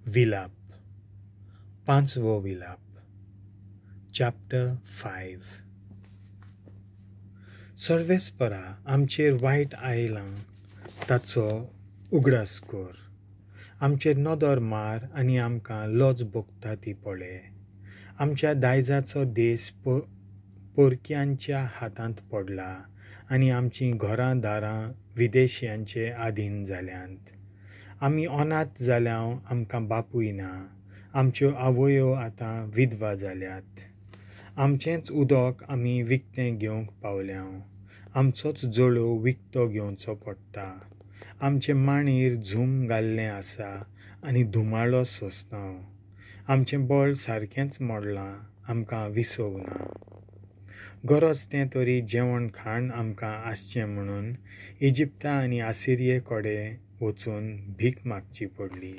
विलाप, पांचवो विलाप, चॅप्टर 5. सर्वेस्परा आमचेर वायट आयलां ताचो उगडास कर. आमचेर नदर मार आनी आमकां लज भोगता ती पळय. आमच्या दायजाचो देश पोरक्यांच्या हातांत पडला आनी आमचीं घरां दारां विदेशियांचे आधीन जाल्यांत. आमी अनाथ जाल्या, आमकां बापूय ना. आमच्यो आवयो आतां विधवा जाल्यात. आमचेंच उदक आमी विकतें घेवंक पावल्या, आमचोच जळोव विकतो घेवचो पडटा. आमचे मांडयेर झूम घाल्लें आसा आनी धुमाळो सोंसता. आमचें बळ सारकेंच मोडलां, आमकां विसव ना. गरज तें तरी जेवण खाण आमकां आसचें म्हणून इजिप्ता आनी आसिरिये कडेन वचून भीक मागची पडली.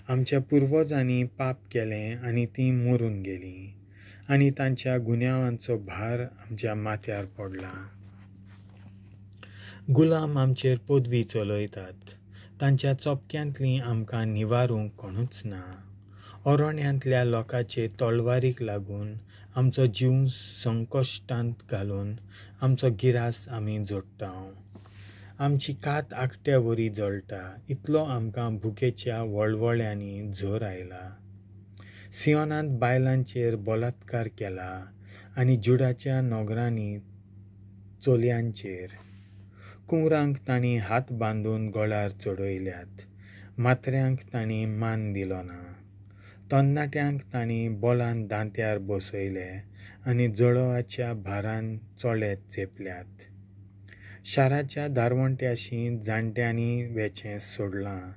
आमच्या पुर्वजांनी पाप केलें आनी तीं मरून गेलीं आनी तांच्या गुन्यांवांचो भार आमच्या माथ्यार पडला. गुलाम आमचेर पदवी चलयतात, तांच्या चोपक्यांतलीं आमकां निवारूंक कोणूच ना. अरण्यांतल्या लोकांचे तलवारीक लागून आमचो जीव संकश्टांत घालून आमचो गिरास आमी जोडटा. आमची कात आकट्या वरी जळटा, इतलो आमकां भुकेच्या वळवळ्यांनी झर आयला. सियोनांत बायलांचेर बलात्कार केला आनी जुडाच्या नगरांनी चलयांचेर. कुंवरांक तांणी हात बांदून गळार चडयल्यात, मात्र्यांक तांणी मान दिलो ना. तरणाट्यांक तांणी बळान दांत्यार बसयले आनी जळोवाच्या भारान चोळे चेपल्यात. शाराच्या दारवंट्याशी जाणट्यांनी वेचें सोडलां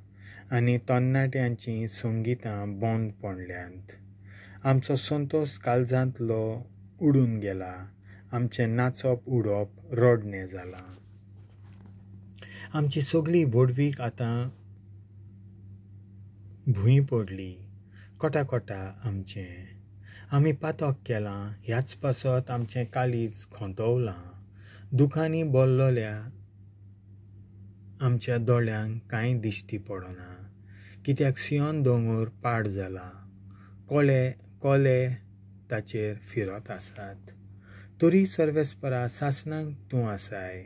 आनी तरणाट्यांचीं संगितां बंद पडल्यांत. आमचो संतोश काळजांतलो उडून गेला, आमचें नाचप उडप रडणें जालां. आमची सगळी व्हडवीक आतां भूंय पडली, कोटाकोटा आमचें. आमी पातक केलां, ह्याच पासत आमचें काळीज खोंतवलां. दुखांनी भरलेल्या आमच्या दोळ्यांक कांय दिश्टी पडना, कित्याक सियोन दोंगर पाड जाला, कोले कोले ताचेर फिरत आसात. तरी सर्वेस्परा सासणाक तूं आसाय,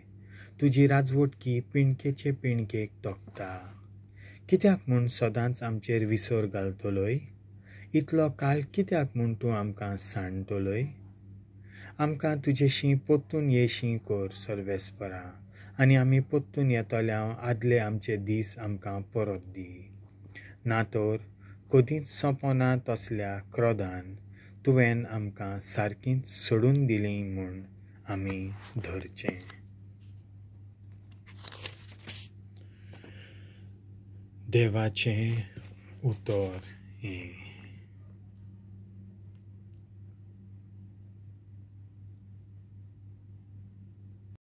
तुजी राजवटकी पिणकेचे पिणकेक तोखता. कित्याक म्हूण सदांच आमचेर विसर घालतलोय? इतलो काळ कित्याक म्हूण तूं आमकां सांडटलोय? आमकां तुजेशी परतून येशी कर सर्वेस्परा, आनी आमी परतून येतल्या आदले आमचे दीस आमकां परत दी. ना तर कदींच सोंपना तसल्या क्रोधान तुवें आमकां सारकींच सोडून दिलीं म्हूण आमी धरचें. देवाचें उतर हें.